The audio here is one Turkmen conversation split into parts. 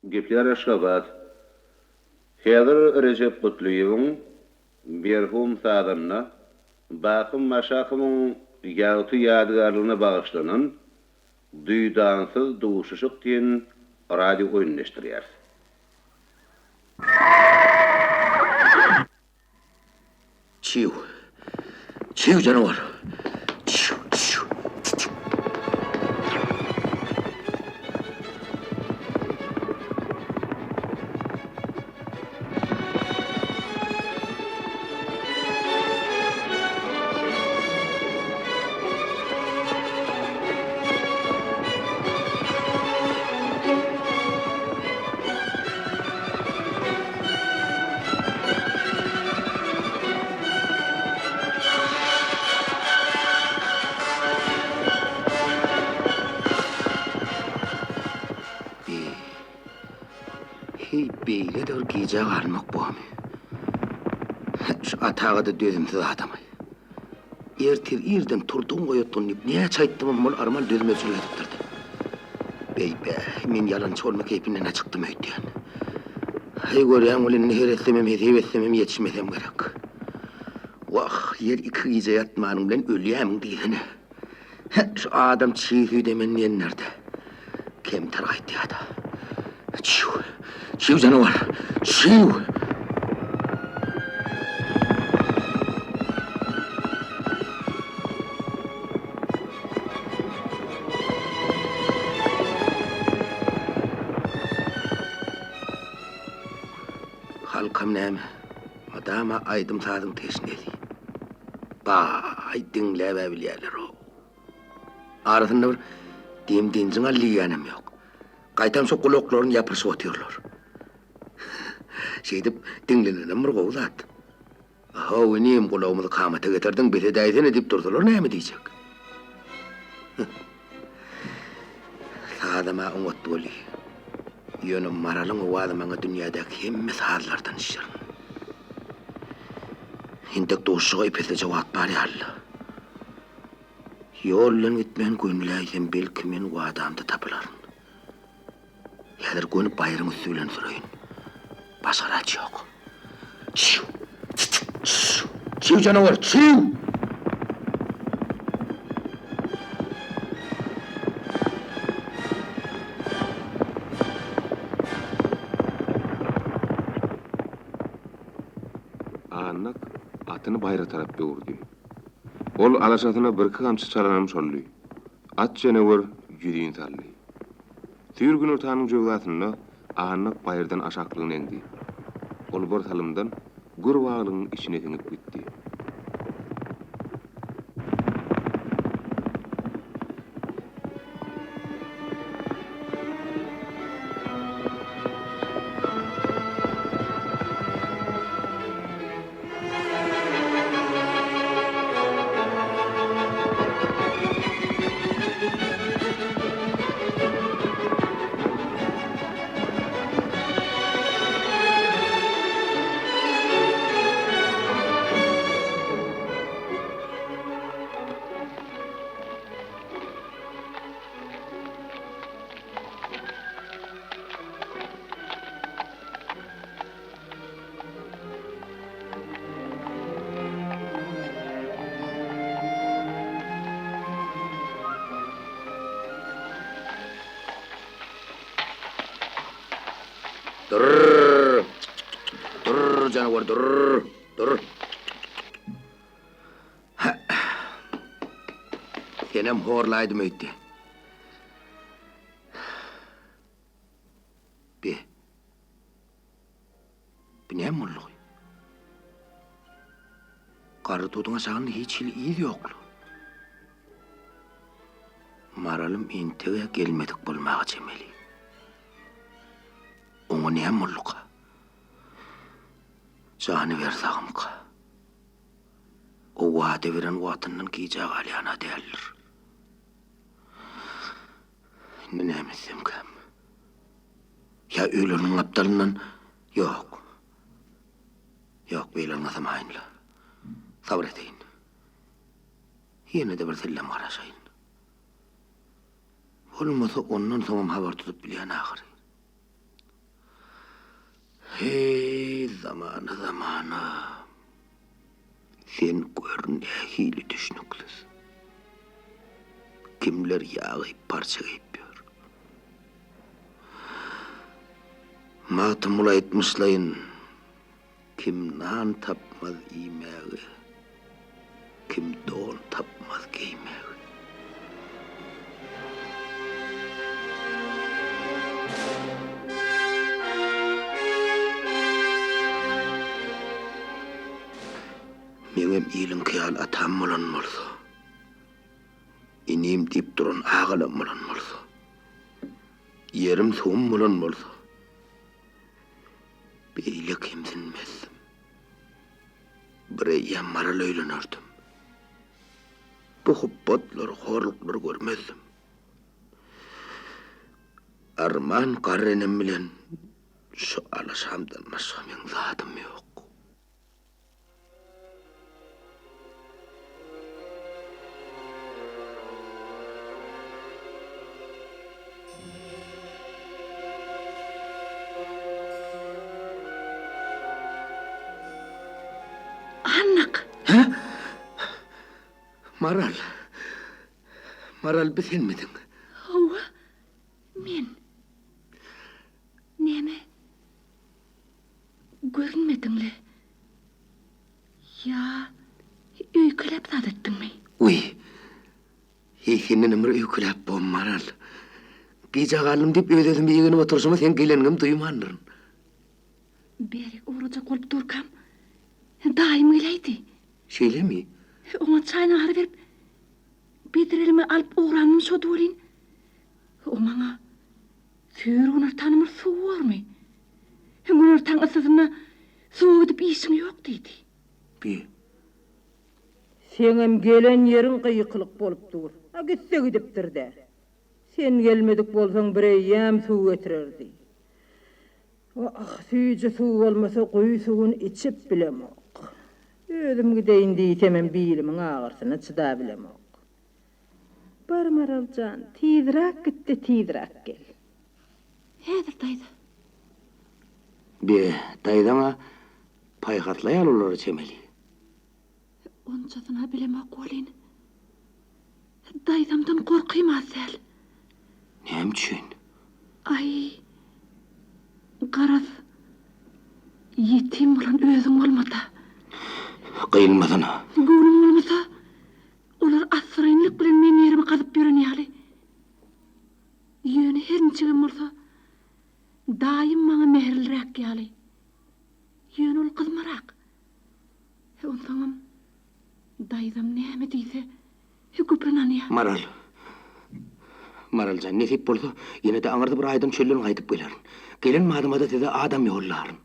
Gepleýär Aşgabat. Häzir Rejep Gutlyýewiň, merhum sazanda Baky Maşakowyň ýagty ýadygärligine bagyşlanan Duýdansyz duşuşyk diýen radio oýnuny eşitdirýäris. Çiw. Çiw janawar. Çiw, çiw, çiw. Heý, beýle-de bir gijä galmak bormy? Şu Ataga-da dözümsiz adam-aý. Ertir irden turdugyň oýatgyn diýip näçe aýtdymam ol arman dözmezçilik edipdir-de. Beý-bä, men ýalançy bolma keýpinden-ä çykdym öýdýän. Heý, görýäň welin indi her etsemem, hesip etsemem ýetişmesem gerek. Wah, ýer iki gije ýatmanyň bilen ölýämiň diýsene. Hä, şu adam çig süýt emen diýenler-de. Kemter gaýtýa-da. Çiw! Çiw janawar! Çiw! Halkam näme, mydama aýdym-sazyň teşnesi. Baý, diňläb-ä bilýärler-ow. Arasynda bir dem-dynjyň al diýýänem ýok. Gaýtam şo gulaklaryny ýapyşyp otyrlar. Şeýdip diňlenenem bir gowy zat. How inim, gulagymyzy kamata getirdiň, bes edäýsene diýip dursalar näme diýjek? Sazam-a oňat weli. Ýöne Maralyň owazy maňa dünýädäki hemme sazlardan şirin. Entek duşuşyga ep-esli wagt bar ýaly-la. Ýol bilen gitmän gönüläýsem belki men wadamda tapylaryn. Häzir göni baýryň üsti bilen süreýin. Başga alaç ýok. Çiw! Çiw! Çiw janawar, çiw! Annak atyny baýra tarap öwürdi. Ol alaşasyna birki gamçy çalanam şoldy. At janawer ýüzin saldy. Süýr günortanyň jöwzasynda Annak baýyrdan aşaklygyna eňdi. Ol bir salymdan gür baglygyň içine siňip gitdi. Durr! Durr, janawar, durr! Durr! Senem horlaýdym öýtdi. Be. Bu näme boldugy? Garry tuduň aşagynda hiç hili yz ýokly. Maralym entegä gelmedik bolmaga çemeli. Oňa näme bolduka? Jany bersagymyka? O wada beren wagtyndan gijä galýan-a däldir. Indi näme etsemkäm? Ýa öýleriniň gapdalyndan Ýok. Ýok, beýle ylňasamaýyn-la. Sabyr edeýin. Ýene-de bir sellem garaşaýyn. Bolmasa, ondan soňam habar tutup bilýän ahyry. Heý, zamana, zamana. Sen gör nähili düşnüksiz. Kimler ýag geýip, parça geýip ýör. Magtymguly aýtmyşlaýyn, Kim nan tapmaz iýmäge, kim don tapmaz geýmäge. Meňem iliňki ýaly atam bolan bolsa, inim diýip duran agalam bolan bolsa, ýerim-suwum bolan bolsa, beýle kemsinmezdim. Bireýýäm Maral öýlenerdim. Bu hupbatlary, horluklary görmezdim. Arman garry enem bilen şu alaşamdan başga meň zadym ýok. Annak! Hä? Maral. Maral bi senmidiň? Hawa, men. Näme? Görünmediň-le. Ýa öýkeläp zat etdiňmi? Wiý, heý sendenem bir öýkeläp bom, Maral. Gijä galdym diýip öz-özüme igenip oturyşyma seň geleniňem duýmandyryn. Bärik ugrajak bolup durkam, daýym geläýdi. Şeýlemi? Oňa çaý-nahar berip, bedrelimi alyp ugranym şody welin, o maňa, Süýr günortanymyz suw bormy? Günortaň yssysynda suwa gidip işiň ýok diýdi. Bi. Seňem gelen ýeriň gykylyk bolup dur. A gitse gidipdir-dä. Sen gelmedik bolsaň bireýýäm suw getirerdi. Wah, süýji suw bolmasa guýy suwuny içip bilemok. Özüm gideýin diýsemem bilimiň agyrsyna çydabilemok. Bar Maral jan, tizräk git-de tizräk gel. Häzir daýza. Be, daýzaň-a paýhasly aýal bolara çemeli. Onçasyny-a bilemok welin, daýzamdan gorkym az däl. Näme üçin? Aý, garaz, ýetim bolan özüň bolmasa. Gyýylmasyna. Göwnüň bolmasa, Olar assyrynlyk bilen meň ýerimi gazyp ýören ýaly. Ýöne her niçigem bolsa, daýym maňa mähirliräk ýaly. Ýöne ol gyzmarak. Onsoňam, daýzam näme diýse, köp ynanýar. Maral. Maral jan, nesip bolsa, ýene-de aňyrsy bir aýdan çölden gaýdyp gelerin. Gelen badyma-da size adam ýollaryn.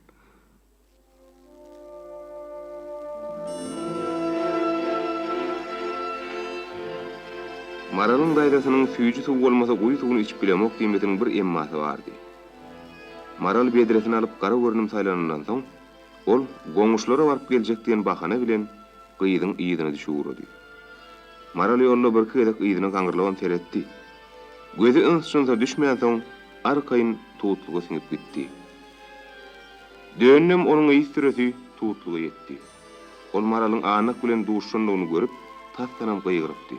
Maralyň daýzasynyň süýji suw bolmasa guýy suwuny içip bilemok diýmesiniň bir emmasy bardy. Maral bedresini alyp gara görnüm saýlanyndan soň, ol goňşulara baryp geljek diýen bahana bilen gyzyň yzyna düşüp ugrady. Maral ýolda birki gezek yzyna gaňrylybam seretdi. Gözi yns-jynsa düşmänsoň, arkaýyn tutluga siňip gitdi. Döndem onuň yzsüresi tutluga ýetdi. Ol Maralyň Annak bilen duşandygyny görüp, tasdanam gygyrypdy.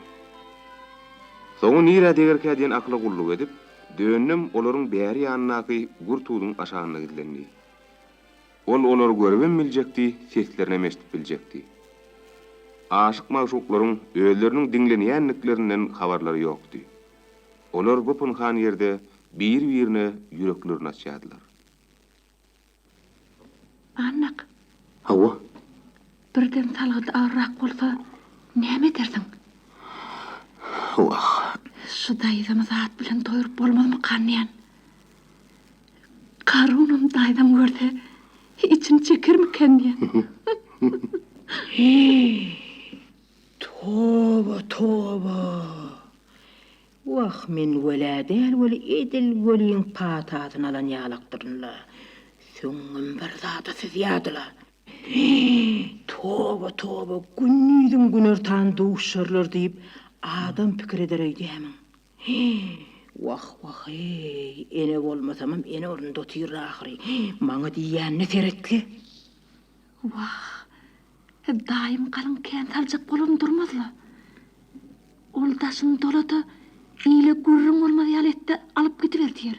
Soňy nirä degerkä diýen akyla gulluk edip, Döndem olaryň bäri ýanyndaky gür tuduň aşagynda gizlendi. Ol olary görübem biljekdi, seslerinem eşidip biljekdi. Aşyk-magşuklaryň özleriniň diňlenýändiklerinden habarlary ýokdy. Olar bu pynhan ýerde biri-birine ýüreklerini açýardylar. Annak. Hawa. Birden salgyt agyrrak bolsa, näme edersiň? Wah. Şu daýzamy zat bilen doýrup bolmazmykan diýýän. Karunam daýzam görse, içini çekermiken diýýän. Toba, toba! Wah, men welä däl weli edil weliň patasyny alan ýalakdyryn-la. Süňňüm bir zada syzýardy-la. Toba, toba, gündiziň günortan duşarlar diýip, adam pikir eder öýdýämiň? Wah, wah-eý, ene bolmasamam ene ornunda otyr ahyry. Maňa diýýänine seret-le. Wah, daýym galyň kän saljak bolubam durmaz-la. Ol daşyny dola-da, ile gürrüň bolmaz ýaly et-de, alyp gidiber diýer.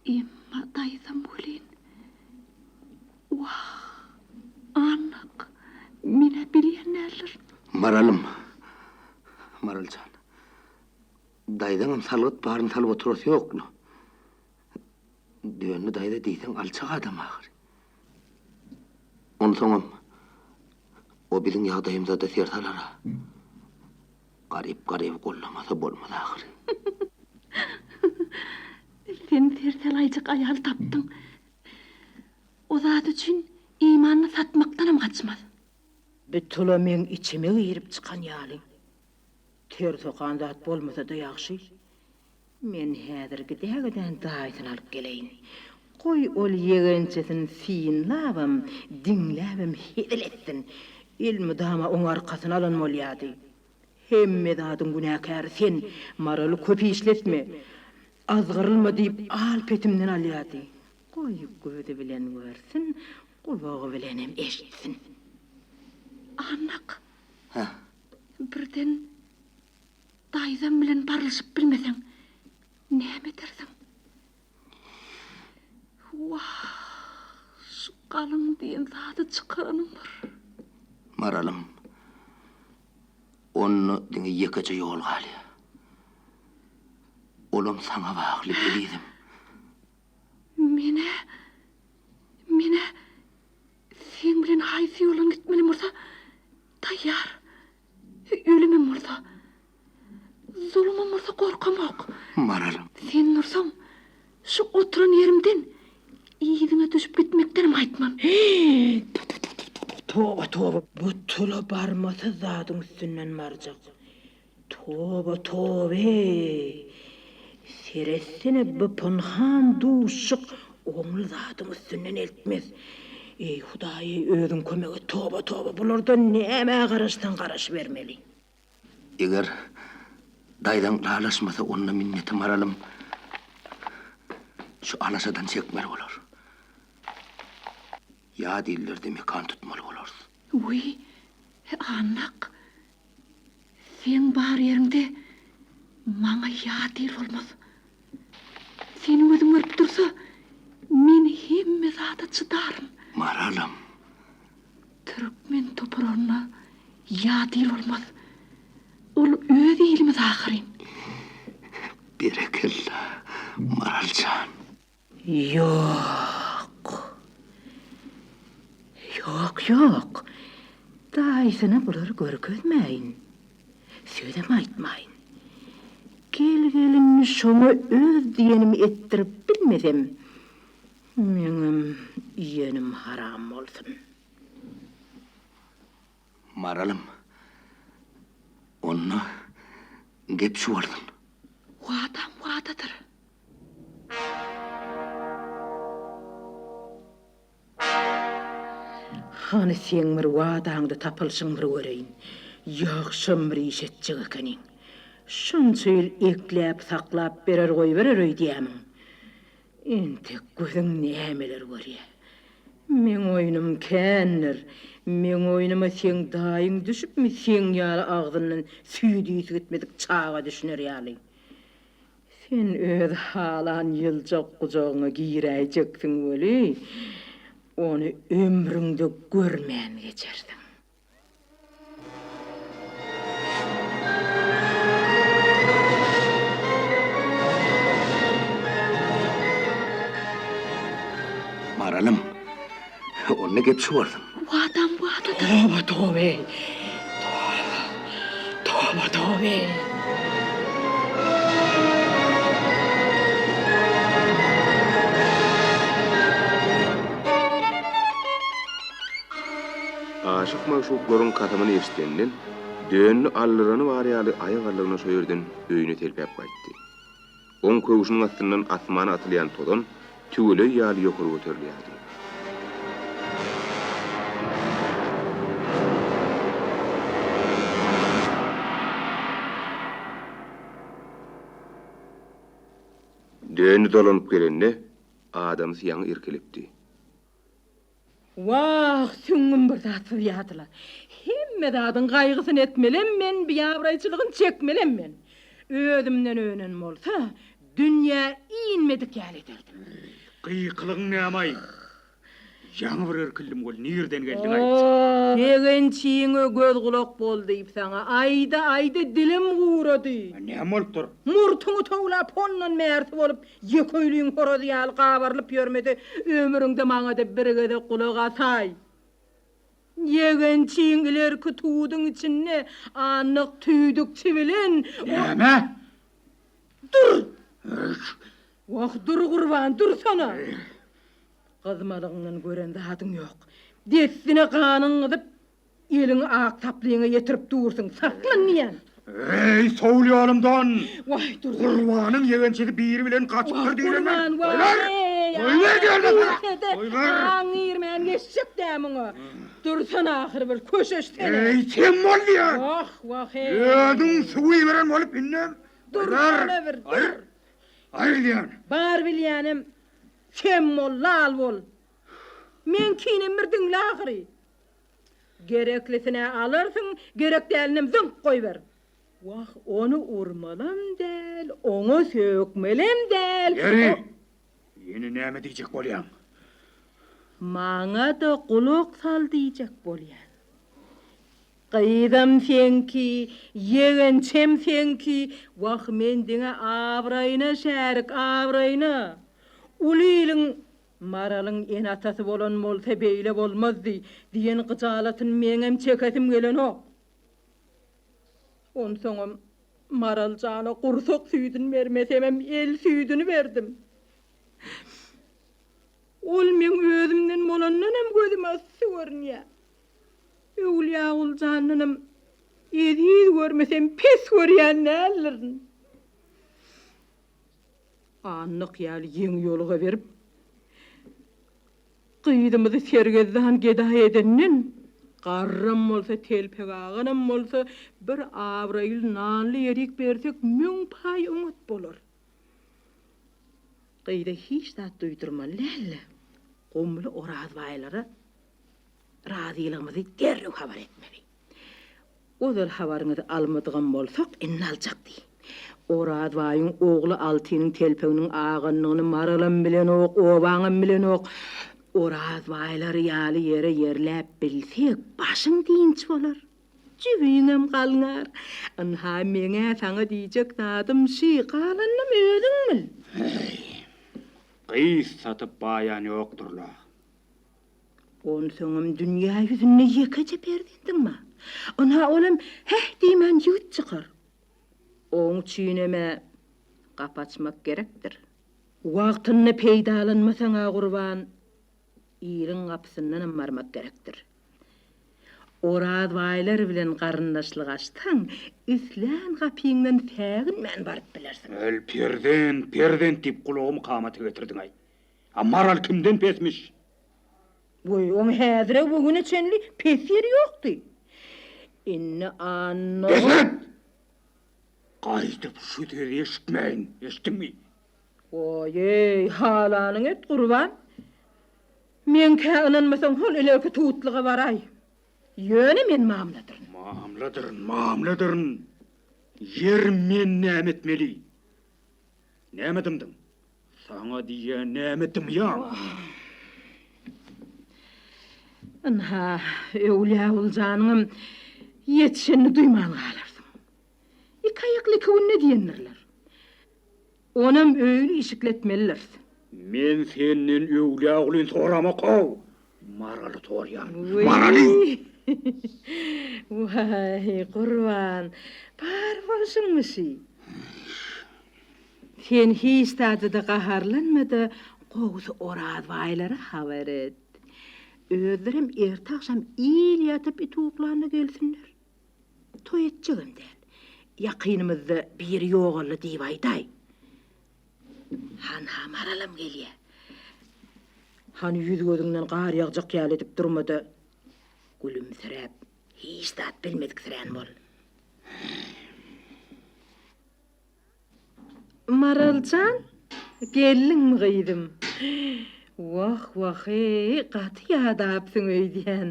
Emma daýzam welin, Wah, Annak, men-ä bilýän däldirin. Maralym, Maral jan, daýzaňam salgyt baryny salyp oturasy ýok-la. Dönli daýza diýseň alçak adam ahyry. Onsoňam, o biziň ýagdaýymyza-da ser salar-a. Garyp garyby gollamasa bolmaz ahyry. Sen ser salaýjak aýal tapdyň. O zat üçin imanyny satmakdanam gaçmaz. Bi tula meň içime girip çykan ýaly. Ter sokan zat bolmasa-da ýagşy. Men häzir gidägeden daýysyny alyp geleýin. Goý, ol ýegençesini synlabam, diňläbem hezil etsin. Elmydama oň arkasyny alan bolýady. Hemme zadyň günäkäri sen, Maraly köp işletme. Azgyrylma diýip al petimden alýady. Goý, gözi bilen görsün, gulagy bilenem eşitsin. Annak. Hä? Birden daýzam bilen barlyşyp bilmeseň, näme edersiň? Wah, şu galyň diýen zady çykaranyň bir. Maralym, onda diňe ýekeje ýol galýar. Olam saňa bagly, ezizim. Men-ä, men-ä seň bilen haýsy ýoldan gitmelem bolsa, taýýar. Ölümem bolsa, zulumam bolsa gorkamok. Maralym. Sen dursaň, şu oturan ýerimden yzyňa düşüp gitmekdenem gaýtman. Toba, toba, bu tula barmasyz zadyň üstünden barjak. Toba, tobe! Seretsene, bu pynhan duşuk oňly zadyň üstünden eltmez. Eý, Hudaý-eý, özüň kömek et, toba, toba, bulardan nämä garaşsaň garaşybermeli. Eger daýzaň lalaşmasa, onda minneti Maralym şu alaşadan çekmeli bolar. Ýat illerde mekan tutmaly bolarys. Wiý, Annak, Seň bar ýeriňde maňa ýat il bolmaz. Seni gözüm görüp dursa, men hemme zada çydaryn. Maralym. Türkmen topragynda ýat il bolmaz. Ol öz ilimiz ahyryn. Berekella, Maral jan. Ýok. Ýok, ýok. Daýysyna bulary görkezmäýin. Sözem aýtmaýyn. Gel-gelin şoňa öz diýenimi etdirip bilmesem, meňem iýenim haram bolsun. Maralym, onda gep şu bolsun. Wadam wadadyr. Hany seň bir wadaňda tapylyşyň bir göreýin. Ýagşam bir iş etjek ekeniň. Şunça ýyl ekläp-saklap berer goýberer öýdýämiň? Entek gözüň nämeler görýä. Meň oýnum kändir. Meň oýnuma seň daýyň düşüpmi seň ýaly agzyndan süýt ysy gitmedik çaga düşüner ýaly. Sen öz halan ýyljak gujagyňa giräýjeksiň weli, ony ömrüňde görmän geçersiň. Maralym, onda gep şu bolsun. Wadam wadadyr. Toba, toba-eý! Toba, toba, toba-eý! Aşyk-magşuklaryň kasamyny eşidenden, Dönni aldyrany bar ýaly aýak aldygyna şo ýerden öýüne selpäp gaýtdy. Oň köwşüniň astyndan asmana atylýan tozan tüweleý ýaly ýokary göterilýärdi. Döndi dolanyp gelende, adamsy ýaňy irkilipdi. Wah, süňňüm bir zatsyz ýadyla. Hemme zadyň gaýgysyny etmelem men, biabraýçylygyny çekmelem men. Özümden önen bolsa, dünýä inmedik ýaly ederdim. Gykylygyň näme-aý? Ýaňy bir irkildim weli, nirden geldiň-aý? Tegençiňe göz-gulak bol diýip saňa aýda-aýda dilim gurady. Näme bolupdyr? Murtuňy towlap hondan bärsi bolup, Ýeke öýlüň horazy ýaly gabarylyp ýörmede, ömrüňde maňa-da bir gezek gulak asaý. Ýegençiň ilerki tuduň içinde Annak tüýdükçi bilen o. Näme? Dur! Wah, dur Gurban, dursana! Gyzmalygyňdan gören zadyň ýok. Dessine ganyň gyzyp, Eliňi ak saplyňa ýetirip dursuň, saklan diýýän. Eý, sowul ýolumdan! Waý, dur. Gurbanyň ýegençesi biri bilen gaçypdyr diýlenler. Gurban, waý, Goýber diýende sana! Goýber! Aň girmän geçjek dä muňa. Dursana ahyry bir, köşeşsene. Eý, sem bol diýýän! Wah, wah, eý. Özüň suw iberen bolup indem. Dursana bir, dur. Aýyr diýýän. Bar bilýänem, sem bol, lal bol. Meňkinem bir diňle ahyry. Gereklisini alarsyň, gerek dälinem zyňk goýber. Wah, ony urmalam däl, oňa sökmelem däl. Ýeri, ýene näme diýjek bolýaň? Maňa-da gulak sal diýjek bolýan. Gyzam seňki, ýegençem seňki, wah, men diňe abraýyna şärik, abraýyna. Uly iliň Maralyň ene-atasy bolan bolsa beýle bolmazdy diýen gyjalatyny meňem çekesim gelenok. Onsoňam Maral jana gursak süýdüni bermesemem el süýdüni berdim. Ol meň özümden bolandanam gözüme yssy görünýär. Öwülýagul jandanam eziz görmesem pes görýän däldirin. Annak ýaly ýeňi ýoluga berip, gyzymyzy sergezdan gedaý edenden, garram bolsa, telpek aganam bolsa, bir abraýly nanly ýerik bersek, müň paý oňat bolar. Gyza hiç zat duýdurmaly däl-de, gumly Orazbaýlara razylygymyzy derrew habar etmeli. Ozal habaryňyzy almadygam bolsak, indi aljak diý. Oraz baýyň ogly Altynyň telpeginiň aganyny Maralam bilenok, obaňam bilenok. Oraz baýlar ýaly ýere ýerläp bilsek, başyň dynç bolar. Jübiňem galňar. Ynha, meň-ä saňa diýjek zadym şi, galanynam özüň bil. Heý, gyz satyp baýan ýokdur-la. Onsoňam dünýä ýüzünde ýekeje perzendiň bar. Ynha, olam heh diýmän ýigit çykar. Oň üçinem-ä gapy açmak gerekdir. Wagtynda peýdalanmasaň-a Gurban, iliň gapysyndanam barmak gerekdir. Oraz baýlar bilen garyndaşlyk açsaň, islän gapyňdan säginmän baryp bilersiň. Öl perzent, perzent diýip gulagymy kamata getirdiň-aý. A Maral kimden pesmiş? Goý, oň häzire bu güne çenli pes ýeri ýokdy. Indi Annagyň. Bes et! Gaýdyp şu sözi eşitmäýin, eşitdiňmi? Goý-eý, halanyňy et, Gurban. Meňkä ynanmasaň, hol ilerki tutluga baraý. Ýöne men mamladyryn. Mamladyryn, mamladyryn. Ýer men näme etmeli? Näme dymdyň? Saňa diýýän näme dymýaň? Ynha, Öwlüýäguly janyňam ýetişenini duýman galarsyň. Iki aýakly iki günde diýendirler. Onam öýli-işikli etmelidiris. Men senden Öwlüýägulyny soramak-ow! Maraly sorýan. Maraly! Waý, Gurban, bar bolşuňmy şi? Sen hiç zada-da gaharlanma-da, gowusy Orazbaýlara habar et. Özlerem erte agşam il ýatyp it uklanda gelsinler. Toý etjegem däl. Ýakynymyzda biri ýogaldy diýip aýdaý. Hanha Maralam gelýä. Hany ýüz-gözüňden gar ýagjak ýaly edip durma-da, gülümsiräp, hiç zat bilmediksirän bol. Maral jan! Geldiňmi gyzym? Wah, wah-eý, gaty ýadapsyň öýdýän.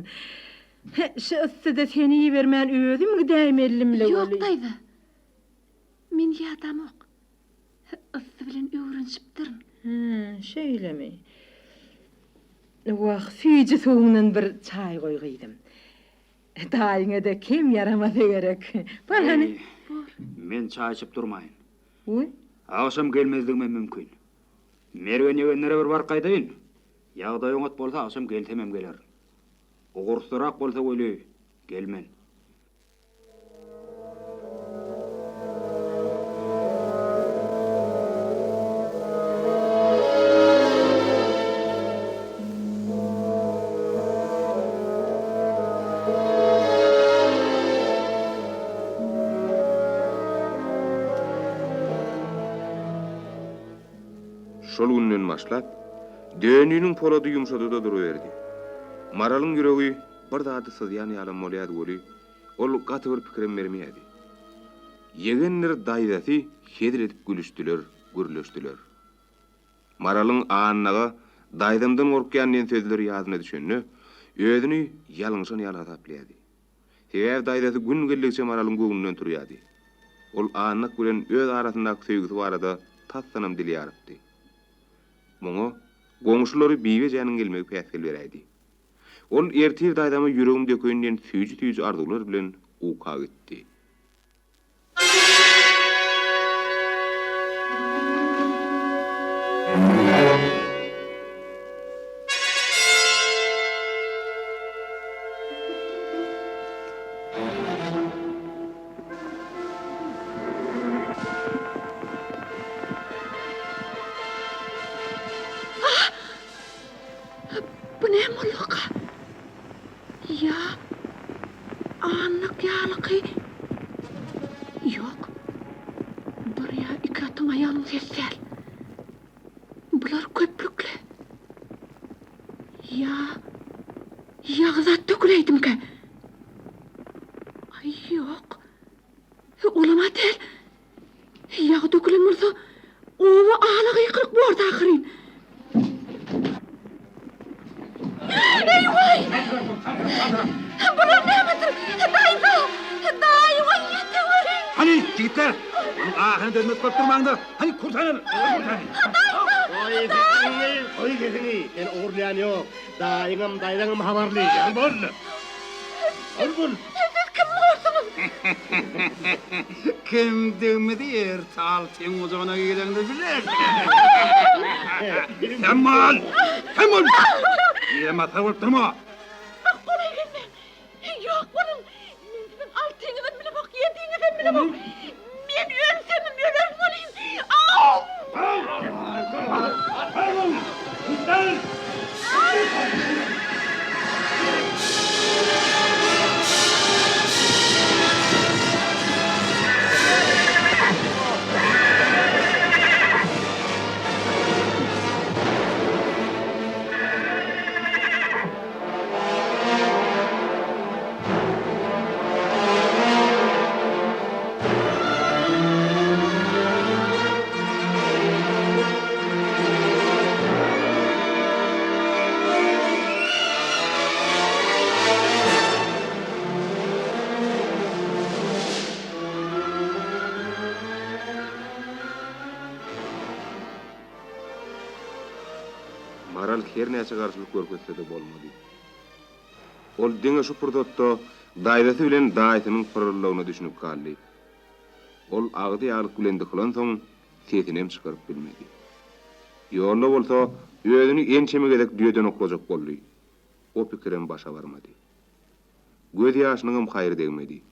Şu yssyda seni ibermän özüm gidäýmelimle Ýok, weli. daýza. Men ýadamok. Yssy bilen öwrenişipdirin. Hä, şeýlemi? Wah, süýji suwuňdan bir çaý goý gyzym. Daýyňa-da kem ýaramasa gerek. Bar hany. Eý, men çaý içip durmaýyn. Wiý. Agşam gelmezligimem mümkin. Mergen ýegenlere bir baryp gaýdaýyn. Ýagdaý oňat bolsa agşam gelsemem gelerin. Ugursyzrak bolsa weli, gelmen. Şol günden başlap, Döniniň polady ýumşady-da duruberdi. Maralyň ýüregi bir zady syzýan ýalam bolýardy weli, ol gaty bir pikirem bermeýärdi. Ýegendir daýzasy hezil edip gülüşdiler, gürleşdiler. Maralyň Annaga daýzamdan gorkýan diýen sözleri ýadyna düşende, özüni ýalňyşan ýaly hasaplaýardy. Sebäbi daýzasy gün geldigiçe Maralyň göwnünden turýardy. Ol Annak bilen öz arasyndaky söýgüsi barada tasdanam dil ýarypdy. Muňa goňşulary Bibi ejäniň gelmegi päsgel beräýdi. Ol ertir daýzama ýüregimi dökeýin diýen süýji-süýji arzuwlar bilen uka gitdi. Bu näme bolduka? Ýa Annak ýalyky? Ýok. Bir ýa iki atyň aýagynyň sesi däl. Bular köplükli. Ýa ýagy zat döküläýdimikä? Aý, ýok. Olam-a däl. Ýagy dökülen bolsa, oba ala gykylyk bordy ahyryn. Eý-waý! Bular nämedir? Daýza! Daýy, waý, ýeteweriň! Hany, ýigitler, onuň ahyny dözmek bolup durmaň-da, hany, kurtanyň, kurtanyň! Daýza! Goý sesiňi, goý sesiňi, seni ogurlaýan ýok. Daýyňam, daýzaňam habarly, ýal bol! Ýal bol! Siz kim borsuňyz? Kimdigimizi erte altyň gujagyna gireňde bilersiň. Sem bol! Sem bol! Ýemasa bolup durma! Golaý gelmäň! Ýok boluň! Men siziň altyňyzam bilemok, ýediňizem bilemok! Men ölsemem ölerin welin! Aw! Maral her näçe garşylyk görkezse-de bolmady. Ol diňe şu pursatda daýzasy bilen daýysynyň pyrryldagyna düşünip galdy. Ol agzy ýaglyk bilen dykylansoň, sesinem çykaryp bilmedi. Ýolda bolsa özüni ençeme gezek düýeden oklajak boldy. O pikirem başa barmady. Göz ýaşynyňam haýry degmedi.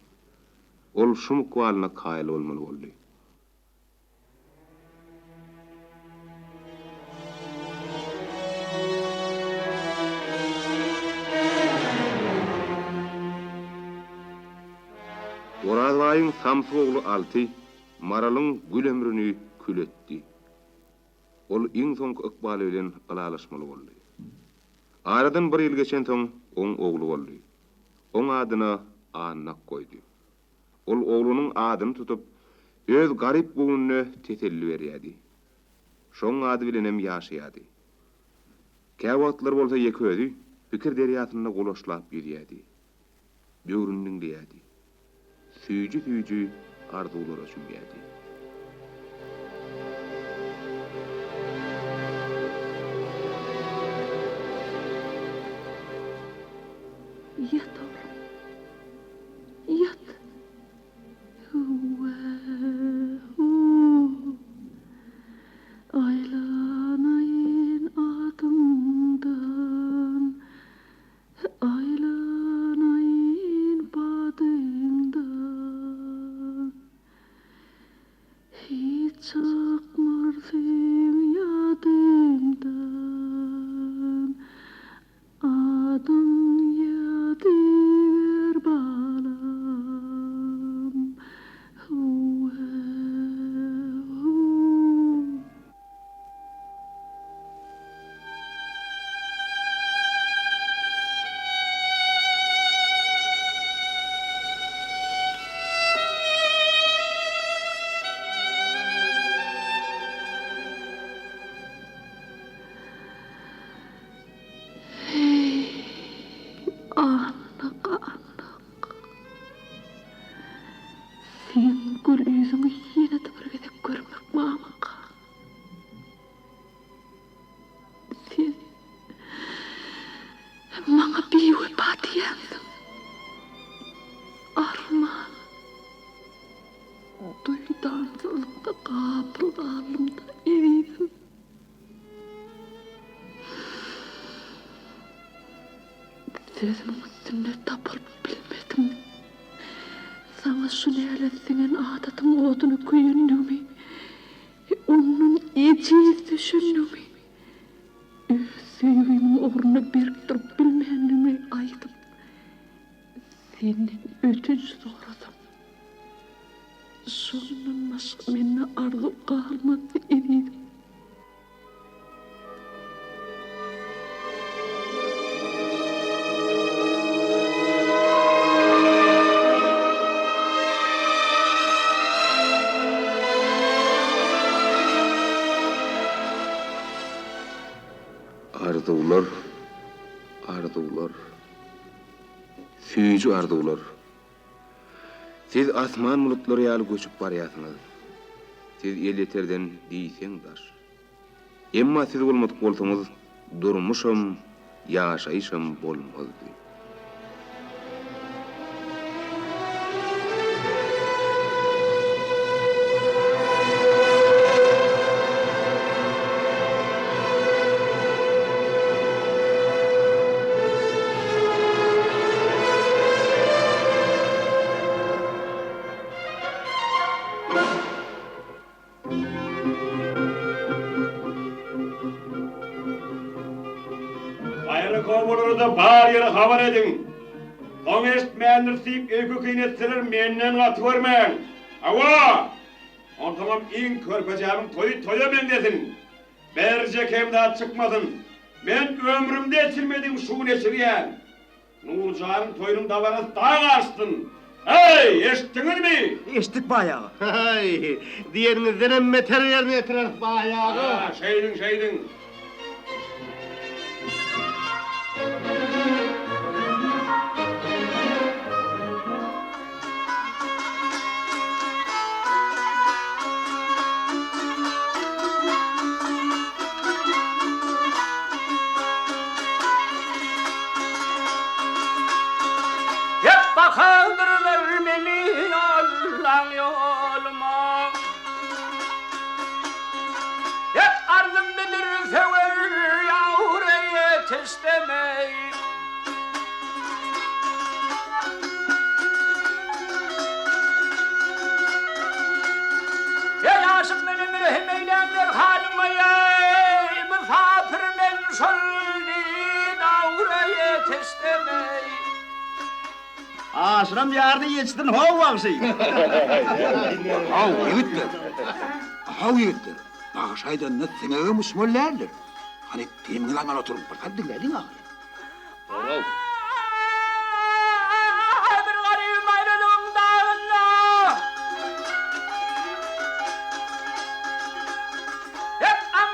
Ol şum ykbalyna kaýyl bolmaly boldy. Orazbaýyň samsyk ogly Alty Maralyň gül ömrüni kül etdi. Ol iň soňky ykbaly bilen ylalaşmaly boldy. Aradan bir ýyl geçensoň, oň ogly boldy. Oň adyna Annak goýdy. Ol oglunyň adyny tutup, öz garyp göwnüne teselli berýärdi. Şoň ady bilenem ýaşaýardy. Käwagtlar bolsa ýeke özi pikir derýasynda gulaçlap ýüzýärdi. Böwrüni diňleýärdi. Süýji-süýji arzuwlara çümýärdi. Ýat oglum, ýat. Hüwwe-hu. Aýlanaýyn adyňdan, Aýlanaýyn badyňdan. Hiç çykmarsyň ýadymdan, Adyň ýadyber balam, Hüwwe-hu. Heý, Annak, Annak! Seň gül ýüzüňi ýene-de bir gezek görmek mamyka? Sen maňa biwepa diýensiň. Arman, duýdansyzlykda gapyl galdym-da, ezizim. Sözümiň üstünde tapylyp bilmedim. Saňa şu nälet siňen adatyň oduna köýendigimi, ondan ejiz düşendigimi, öz söýgimiň ugrunda berk durup bilmändigimi aýdyp, senden ötünç soradym. Şondan başga mende arzuw galmady, ezizim. Arzuwlar, arzuwlar. Süýji arzuwlar. Siz asman bulutlary ýaly göçüp barýarsyňyz. Siz elýeterden diýseň daş. Emma siz bolmadyk bolsaňyz, durmuşam, ýaşaýyşam bolmazdy. Gaýry obalara-da bar ýere habar ediň. Soň eşitmändiris diýip öýke-kine etseler menden gaty görmäň. Hawa! Onsoňam iň körpejämiň toýy toýa meňzesin. Birje kem zat çykmasyn. Men ömrümde eçilmedigim şu gün eçilýän. Nurjanyň toýunyň dabarasy dag aşsyn! Heý, eşitdiňizmi? Eşitdik baý aga. Haý, diýeniňizdenem beter ýerine ýetireris baý aga. Ha, şeýdiň, şeýdiň. Hep bakandyrlar meni Allaň ýoluma. Hep arzym bidir söwer ýawra ýetişdemey. Eý aşyk menem rehim eýläňler halyma eý mysapyr men şol didawra ýetişsem eý. Aşyram ýardy ýetişsin how bagşy. Haw ýigitler. Haw ýigitler. Bagşy aýdanda siňegem uçmaly däldir. Hany demiňizi alman oturyň bir sal diňläliň ahyry. Dogry. Bir garybym aýralygyň dagynda. Hep aman.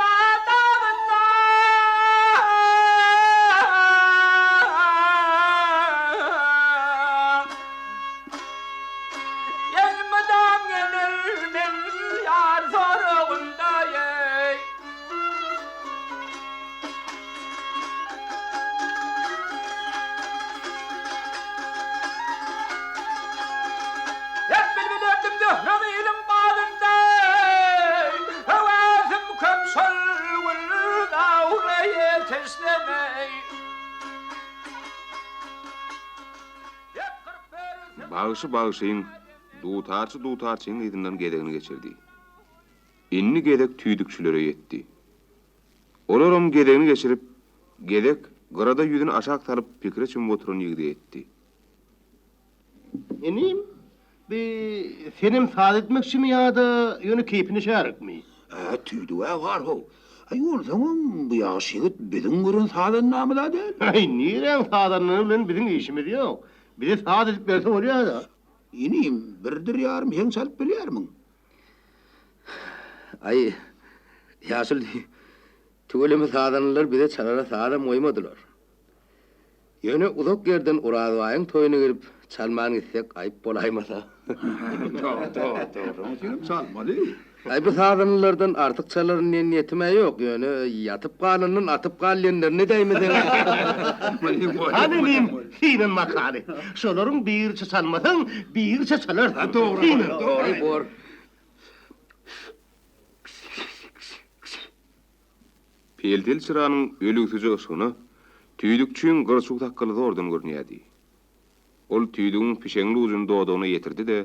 ýetişsem eý. Bagşy bagşyň, dutarçy dutarçyň yzyndan gezegini geçirdi. Indi gezek tüýdükçilere ýetdi. Olaram gezegini geçirip, gezek gyrada ýüzüni aşak salyp pikire çümüp oturan ýigide ýetdi. Inim, bi senem saz etmekçimi ýa-da ýöne keýpine şärikmi? Hä, tüýdüg-ä bar-how. Aý, onsoňam bu ýagşy ýigit biziň gören sazandamyz-a däl. Aý, niräň sazandany bilen biziň işimiz ýok. Bize saz edip berse bolýar-da. Inim, birdir ýarym heň çalyp bilýärmiň? Aý, ýaşuly, tüweleme sazandalar bize çalara sazam goýmadylar. Ýöne uzak ýerden Orazbaýyň toýuna gelip, çalman gitsek aýyp bolaýmasa. Dogry, dogry, dogry. Şonuň üçinem çalmaly. Aý, bu sazandalardan artyk çalaryn diýen niýetim-ä ýok, ýöne ýatyp galandan atyp gal diýenlerini edäýmeseň. Hany inim, synan makaly. Şolaryň biriçe çalmasaň, biriçe çalarsyň. Dogry, dogry. Aý, bor. Peltel çyranyň ölügsije yşgyna tüýdükçiň gyrçuw sakgaly zordan görünýärdi. Ol tüýdügiň pişeňli ujuny dodagyna ýetirdi-de,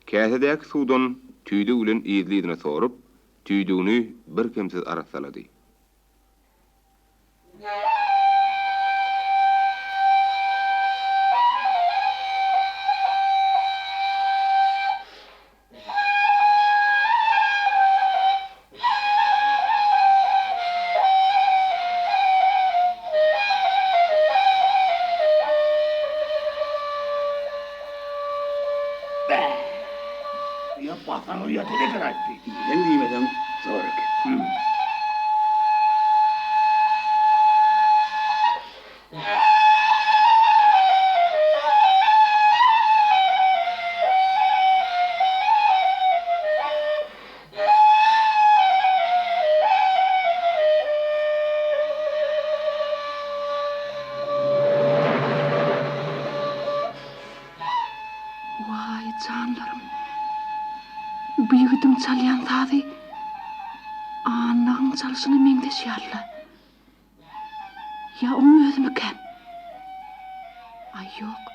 käsedäki suwdan tüýdük bilen yzly-yzyna sorup, tüýdügini birkemsiz arassalady. Bä! Ýa basaňy ýatan eken aýtdy. Diýseň diýmeseň zor eken. Waý, janlarym! Bu ýigidiň çalýan sazy Annagyň çalşyna meňzeş ýaly-la. Ýa oň özümikän? Aý, ýok.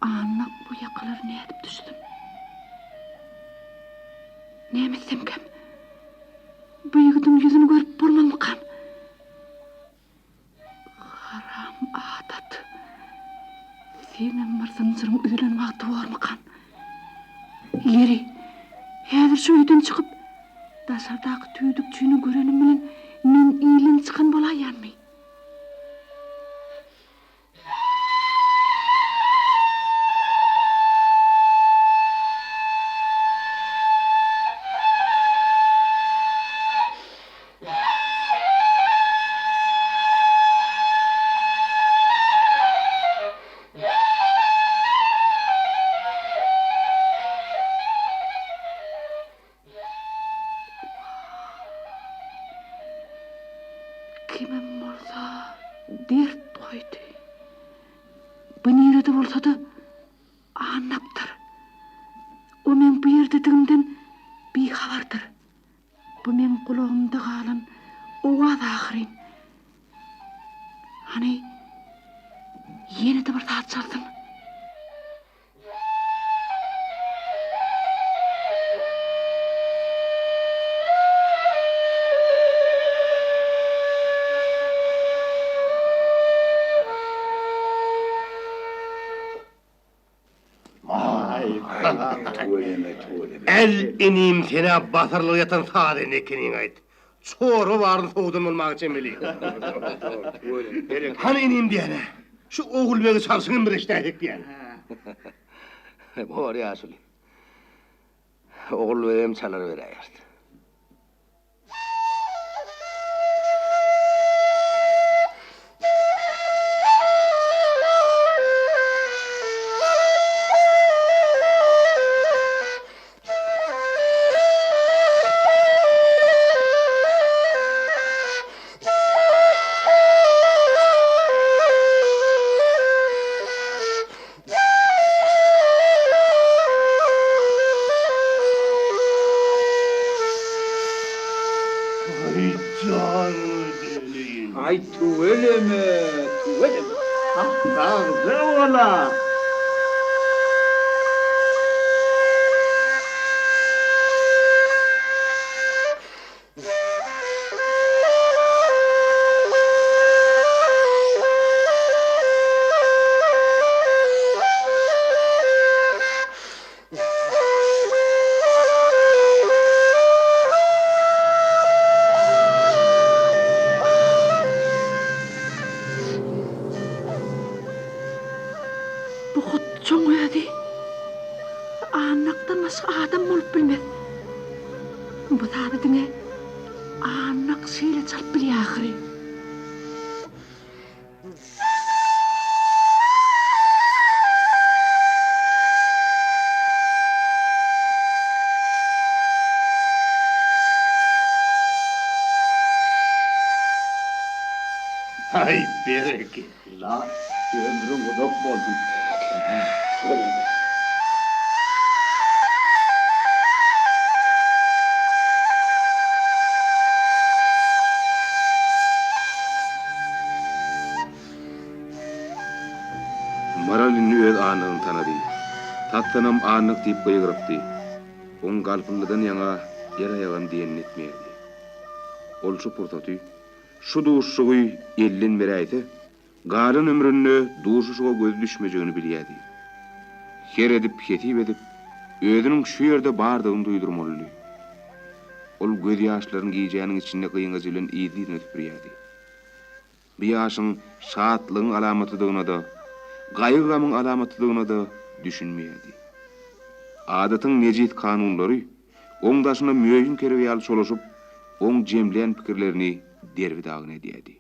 Annak bu ýakalara nädip düşsün? Näme etsemkäm? Bu ýigidiň ýüzüni görüp bolmazmykam? Haram adat. Seňem bir zynjyryň üzülen wagty bormykan? Ýeri, häzir şu öýden çykyp, daşardaky tüýdükçini görenim bilen men ilden çykan bolaýýanmy? Kimem bolsa dert goýdy. Bu nirede bolsa-da Annakdyr. O meň bu ýerdedigimden bihabardyr. Bu meň gulagymda galan owaz ahyryn. Hany, ýene-de bir zat çalsyn. Äl inim senä basyrlyp ýatan sazende ekeniňaýt. Çorba baryny sowdan bolmaga çemeli. Hany inim diýene. Şu Ogulbegi çalşyňam bir eşdäýsek diýen. Bor ýaşuly. Ogulbegem çalar beräýeris. Aý tüweleme, tüweleme. Sagja bola. Bu hut çoň özi. Annakdan başga adam bolup bilmez. Bu sazy diňe Annak şeýle çalyp bilýär ahyry. Aý, berekella, ömrüň uzak bolsun. Maral indi öz Annagyny tanady. Tasdanam Annak diýip gygyrypdy. Oň galpyldydan ýaňa el-aýagam diýenini etmeýärdi. Ol şu pursaty, şu duşuşygy elden beräýse, galan ömründe duşuşyga gözi düşmejegini bilýärdi. Her edip, hesip edip, özüniň şu ýerde bardygyny duýdurmalydy. Ol gözýaşlaryny gijäniň içinde gyňajy bilen yzly-yzyna süpürýärdi. Bu ýaşyň şatlygyň alamatydygyna-da, gaýgy-gamyň alamatydygyna-da düşünmeýärdi. Adatyň nejis kanunlary oň daşyna möýüň kerebi ýaly çolaşyp, oň jemlän pikirlerini derbi-dagyn edýärdi.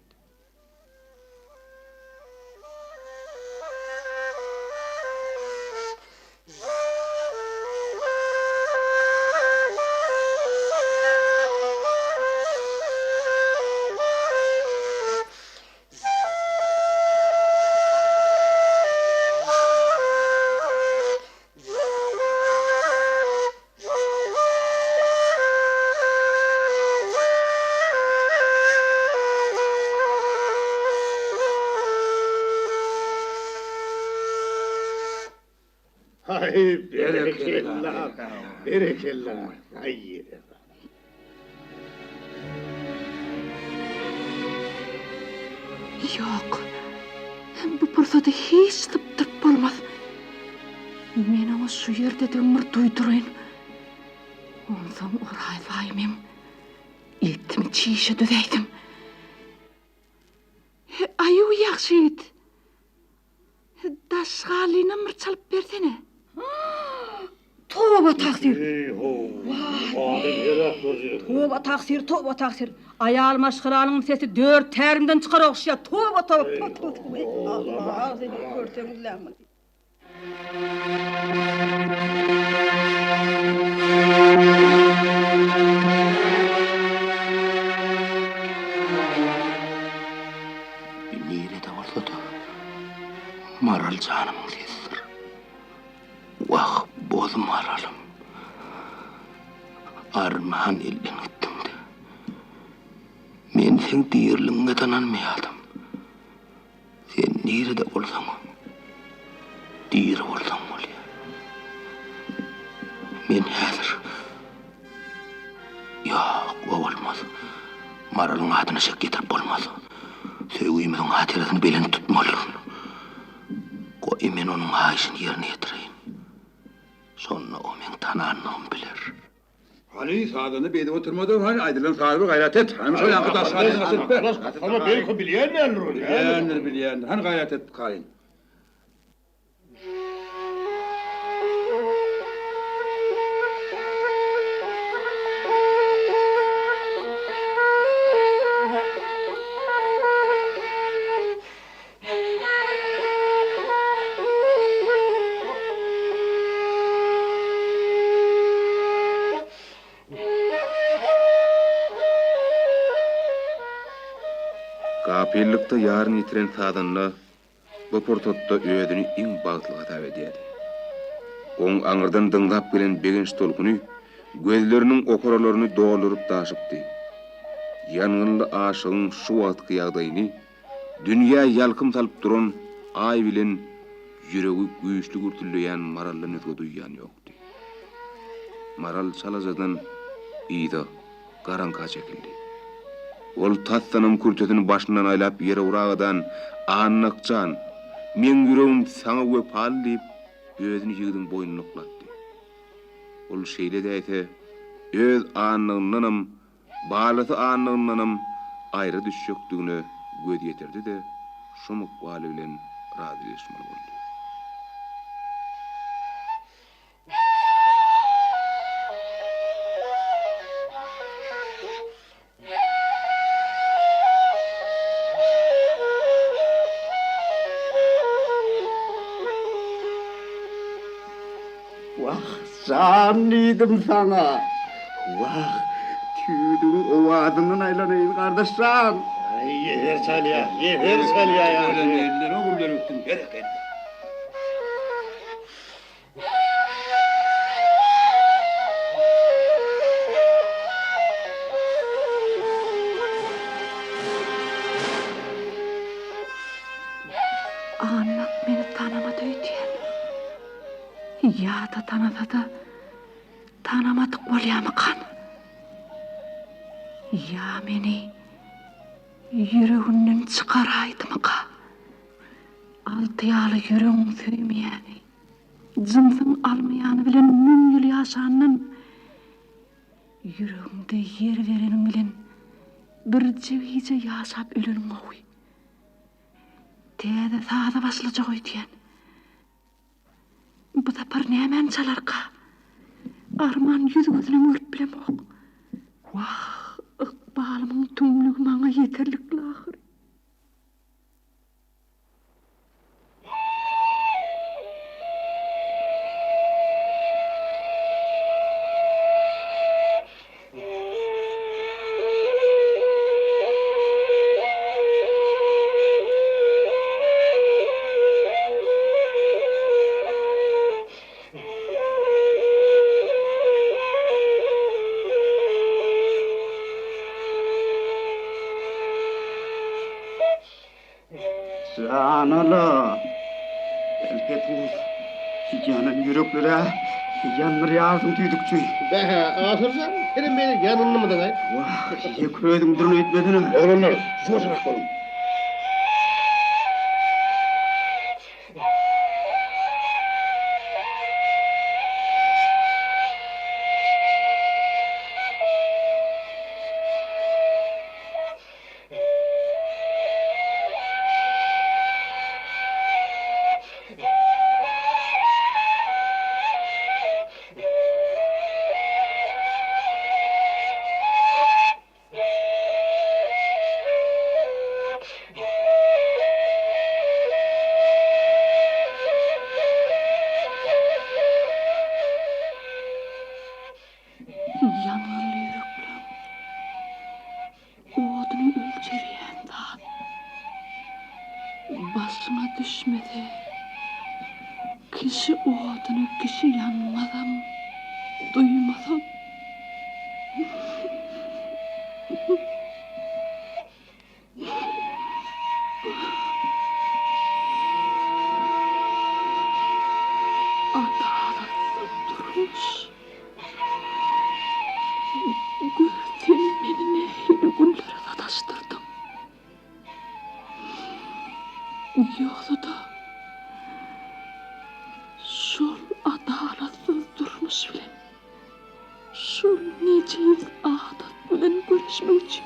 Aý, berekella, berekella. Aý, Ýok. Bu pursady hiç sypdyryp bolmaz. Men oňa şu ýerdedigimi bir duýduraýyn. Onsoň Oraý baý meň etimi çişe düzäýsin. Aýuw ýagşy ýigit. Daş galynam bir çalyp bersene. Toba tagsyr. Toba tagsyr, toba tagsyr. Aýal maşgalanyň sesi dört tärimden çykar ogşýar. Toba toba. Allah, görseňizläň muny. Nirede bolsa-da, Maral janymyň sesidir. Wah, boz Maralym. Arman elden gitdiň-de. Men seň diriligiňe-de ynanmaýardym. Sen nirede bolsaňam, diri bolsaň bolýar. Men häzir Ýok, o bolmaz. Maralyň adyna şek ýetirip bolmaz. Söýgimiziň hatyrasyny belent tutmalydyryn. Goý, men onuň haýyşyny ýerine ýetireýin. Şonda o meň tananlygymy biler. Hany, sazanda beýdip oturma-da, hany, aýdylan sazy bir gaýrat et. Hany, şol ýaňky daş galyny gaçyryp ber. Hany, belki bilýän däldir ony. Bilýändir, bilýändir. Hany, gaýrat et, gaýyn. Gapyllykda ýaryny ýitiren sazanda bu pursatda özüni iň bagtly hasap edýärdi. Oň aňyrdan dyňzap gelen begenç tolkuny gözleriniň okaralaryny dolduryp daşypdy. Ýangynly aşygyň şu wagtky ýagdaýyny dünýä ýalkym salyp duran Aý bilen ýüregi güýçli gürsüldeýän Maraldan özge duýýan ýokdy. Maral çalajadan yza, garaňka çekildi. Ol tasdanam kürtesini başyndan aýlap ýere uragadan, Annak jan, meň ýüregim saňa wepaly diýip, özüni ýigidiň boýnuna oklatdy. Ol şeýle edäýse, öz Annagyndanam, balasy Annagyndanam aýra düşjekdigine göz ýetirdi-de, şum ykbaly bilen razylaşmaly boldy. Wah, jan diýdim saňa. Wah, tüýdügiň owazyndan aýlanaýyn, gardaş jan. Aý, ýeser çalýa, ýeser çalýa ýaşy. Ellere gülleri öpdüm, berekella. Annak meni tanamady öýdýän. Ýa-da tanasa-da, tanamadyk bolýamykan? Ýa meni ýüreginden çykaraýdymyka? Alty ýaly ýüregiň söýmeýäni, jynsyň almaýany bilen müň ýyl ýaşandan, ýüregiňde ýer bereniň bilen birje gije ýaşap öleniň gowy. Täze saza başlajak öýdýän. Bu sapar nämäni çalarka? Arman ýüz-gözünem görüp bilemok. Wah, ykbalymyň tümlügi maňa ýeterlikli ahyry. Jan-ala! Elpepus, ýanan ýürekler-ä ýandyrýarsyň tüýdükçi. Bä-hä, Aşyrjan, senem beýle ýanynmydyň-aý? Wah, ýeke özüň durun öýtmesene. Oglanlar, ýuwaşrak boluň. Ýangynly ýürekleň oduny ölçerýän zat başyňa düşmese, kişi oduny kişi ýanmazam, duýmazam. Adalatsyz durmuş. Gör sen meni nähili günlere sataşdyrdyň. Ýogsa-da şol adalatsyz durmuş bilen Şol nejis adat bilen göreşmek üçin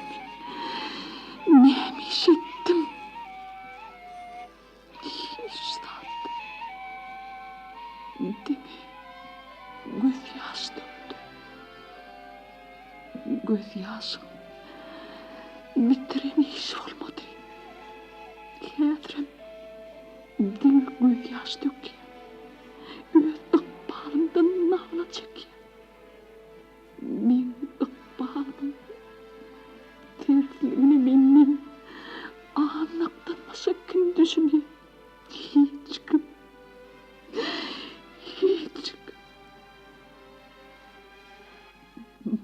men näme iş etdim? Hiç zat. Diňe gözýaş dökdüm. Gözýaşyň bitiren işi bolmady. Häzirem diňe gözýaş dökýän. Öz ykbalymdan nala çekýän. Meň ykbalymyň tersligine menden Annakdan başga kim düşünýär? Hiç kim. Hiç kim.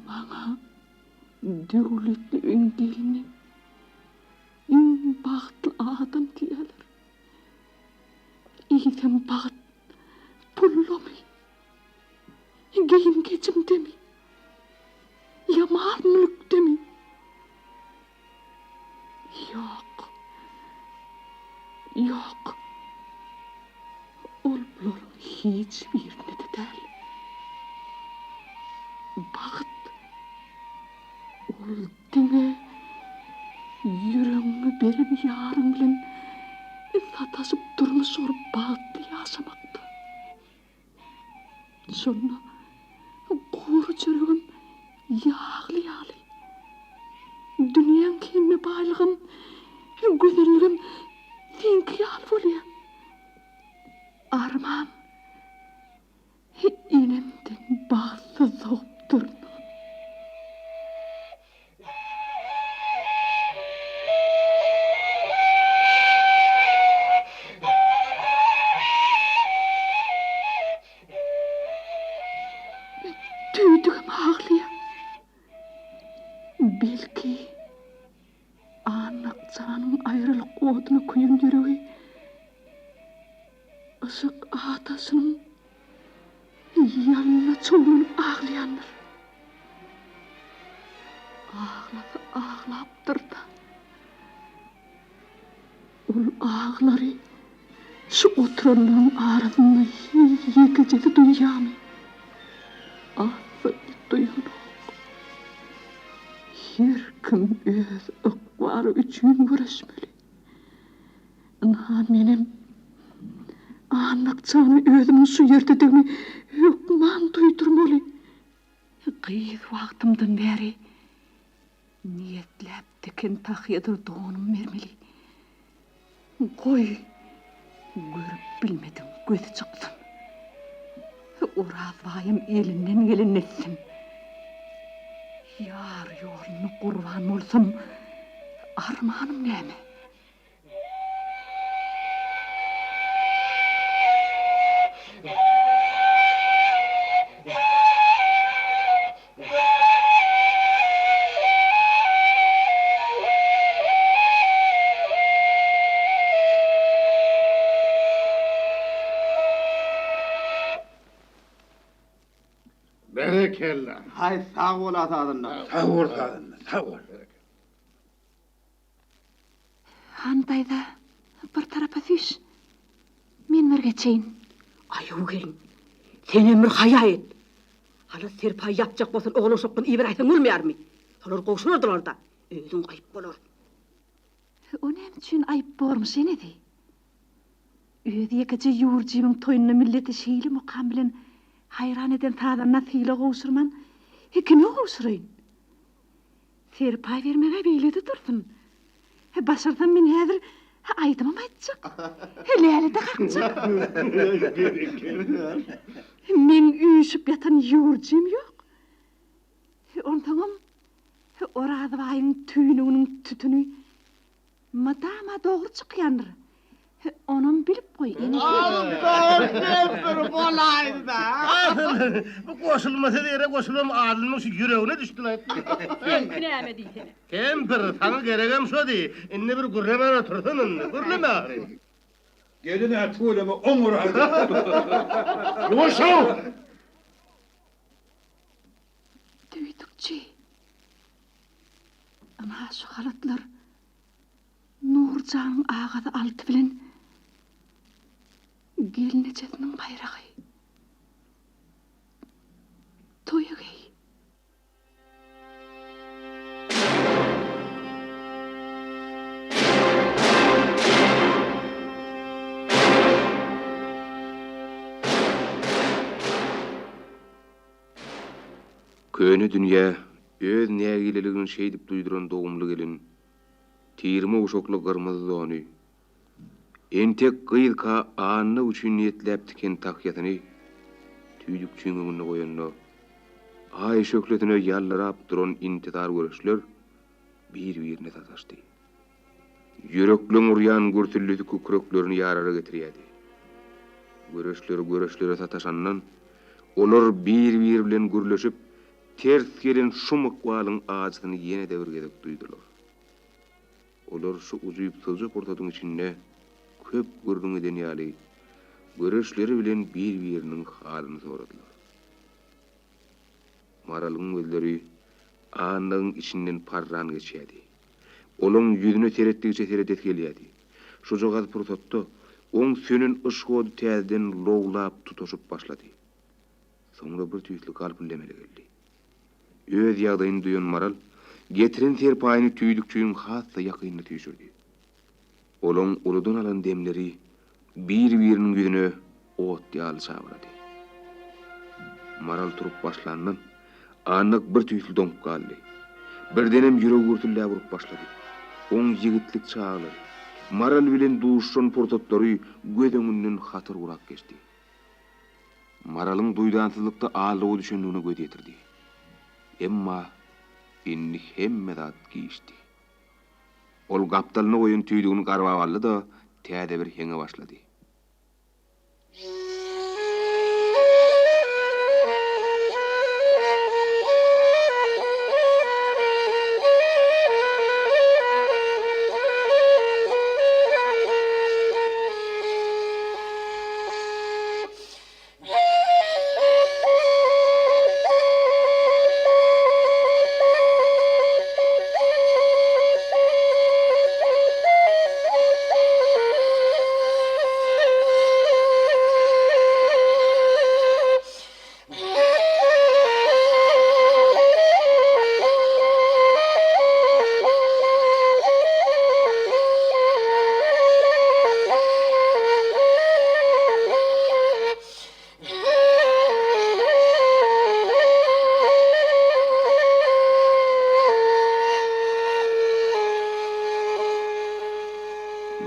Maňa döwletli öýüň gelni. bagtly adam diýýärler. Eýsem bagt pullamy? Geýim-gejimdemi? Ýa mal-mülkdemi? Ýok. Ýok. Ol bularyň hiç birinde-de däl. Bagt, ol diňe ýüregiňi beren ýaryň bilen sataşyp durmuş gurup bagtly ýaşamakda. Şonda gury çöregem ýagly ýaly. Dünýäň hemme baýlygam, gözelligem seňki ýaly bolýar. Arman, enemden bagtsyz dogupdyryn. Tüýdügim aglaýar. Belki, Annak janyň aýralyk oduna köýen ýüregi yşyk ataşynyň Ýalnyna çowlanyp aglaýandyr. Aglasa aglapdyr-da. Ol aglary şu oturanlaryň arasynda ýekejesi duýýarmy? Asla duýanok. Her kim öz ykbaly üçin göreşmeli. Ynha, menem Annak jana özümiň şu ýerdedigimi hökman duýdurmaly. Gyz wagtymdan bäri niýetläp tiken tahýadyr donumy bermeli. Goý, görüp bilmedigiň gözi çyksyn. Oraz baýam elinden gelenini etsin. Ýar ýolunda gurban bolsam, armanym näme? Berekella. Haý sag bol sazanda. Sag bol sazanda, sag bol. Han daýza, bir tarapa süýş. Men bir geçeýin. Aýow gelin, senem bir haýa et. Halat serpaý ýapjak bolsan oglan-uşakdan iberäýseň bolmaýarmy? Şolar gowşurardylar-da, özüň aýyp bolar. O näme üçin aýyp bormuş enesi? Öz ýekeje ýüwürjimiň toýunda milleti şeýle mukam bilen haýran eden sazanda sylag gowşurman, kime gowşuraýyn? Serpaý bermeg-ä beýle-de dursun. Başarsam men häzir aýdymam aýtjak, läle-de kakjak. Meň üýşüp ýatan ýüwürjim ýok. Onsoňam Orazbaýyň tüýnüginiň tütüni Mydama dogry çykýandyr. Onam bilip goý, enesi. Aldan kempir bolaýdy-da. Asyl, bu goşulmasa ýere goşulam Adylynyň şu ýüregine düşdülaý. Seňki näme diýsene. Kempir, saňa geregem şody. Indi bir gürlemän otursana indi. Gürleme ahyry. Gelin-ä tüweleme oňuraýdy. Ýuwaş-ow! Tüýdükçi. Ynha şu halatlar Nurjanyň agasy Alty bilen gelnejesiniň baýragy. Toýa geý. Köne dünýä öz nägileligini şeýdip duýduran dogumly gelin tirme uşakly gyrmyzy dony, entek gyzka Anna üçin niýetläp tiken tahýasyny tüýdükçiň öňünde goýanda, Aý şöhlesine ýaldyrap duran intizar göreçler bir-birine sataşdy. Ýürekleň urýan gürsüldisi kükreklerini ýarara getirýärdi. Göreçler göreçlere sataşandan, olar bir-biri bilen gürleşip, ters gelen şum ykbalyň ajysyny ýene-de bir gezek duýdular. Olar şu ujypsyzja pursatyň içinde köp gürrüň eden ýaly, göreçleri bilen bir-biriniň halyny soradylar. Maralyň gözleri Annagyň içinden parran geçýärdi. Olaň ýüzüne seretdigiçe seredesi gelýärdi. Şujagaz pursatda oň sönen yşk ody täzeden lowlap tutaşyp başlady. Soňra bir tüýsli galpyldy emele geldi. Öz ýagdaýyny duýan Maral getiren serpaýyny tüýdükçiniň has-da ýakynyna süýşürdi. Olaň uludan alan demleri bir-biriniň ýüzüne ot ýaly çabyrady. Maral turup başlandan, Annak bir tüýsli doňup galdy. Birdenem ýüregi gürsülläp urup başlady. Oň ýigitlik çaglary, Maral bilen duşuşan pursatlary göz öňünden hatar gurap geçdi. Maralyň duýdansyzlykda aldawa düşendigine göz ýetirdi. Emma indi hemme zat giçdi. Ol gapdalyna goýan tüýdügini garbap aldy-da, täze bir heňe başlady.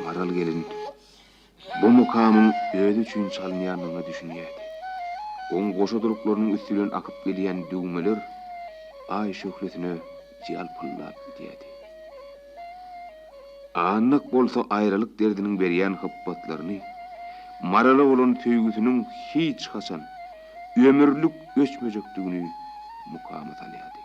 Maral gelin bu mukamyň özi üçin çalynýandygyna düşünýärdi. Oň goşa duluklarynyň üsti bilen akyp gelýän düwmeler Aý şöhlesine ýalpyldap gidýärdi. Annak bolsa aýralyk derdiniň berýän hypbatlaryny, Marala bolan söýgüsiniň hiç haçan, ömürlik öçmejekdigini mukama salýardy.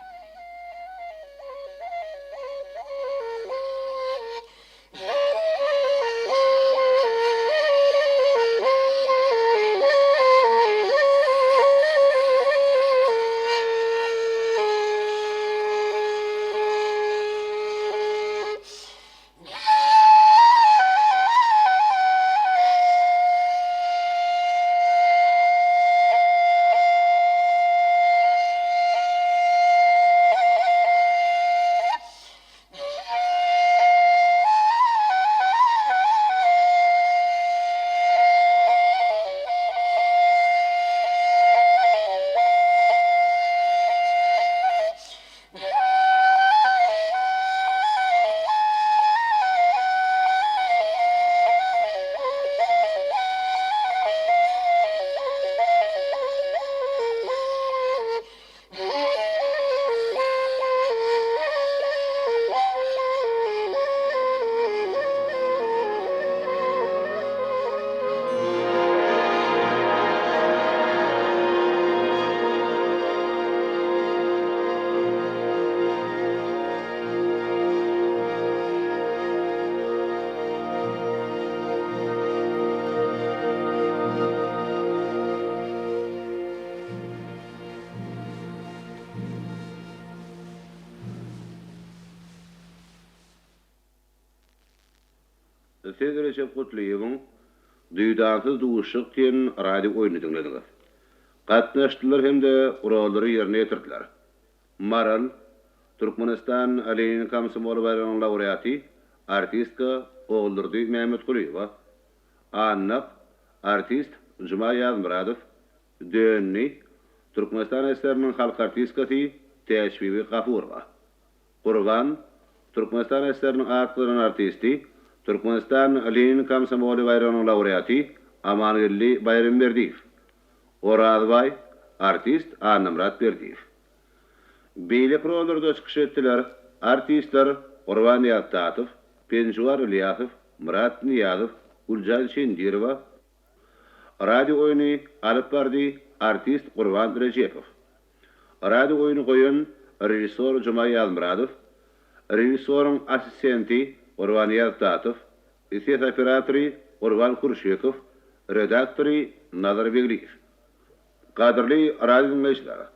Siz Rejep Gutlyýewiň Duýdansyz duşuşyk diýen radio oýnuny diňlediňiz. Gatnaşdylar hem-de rollary ýerine ýetirdiler. Maral, Türkmenistan Lenin komsomoly baýragynyň laureaty, artistka Oguldurdy Mämmetgulyýewa, Annak, artist Juma Ýazmyradow, Döndi, Türkmenistan SSR-niň halk artistkasy Täçbibi Gafurowa. Gurban, Türkmenistan SSR-niň at gazanan artisti, Türkmenistan Lenin komsomoly baýragynyň laureaty Amangeldi Baýramberdiýew. Orazbaý, artist Annamyrat Berdiýew. Beýleki rollarda çykyş etdiler, artistler Gurbannyýaz Tatow, Penjiwar Ylýasow, Myrat Nyýazow, Güljan Çendirowa, Radio oýny alyp bardy artist Gurban Rejepow. Radio oýny goýan režissýor Juma Ýazmyradow, režissýoryň assistenti. Gurbannyýaz Tatow, ses operatory Gurban Hurşekow, redaktory Nazar Begliýew. Gadyrly radio diňleýjiler,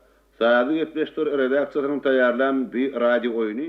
Sazly gepleşikler redaksiýasynyň taýýarlan bi radio oýny.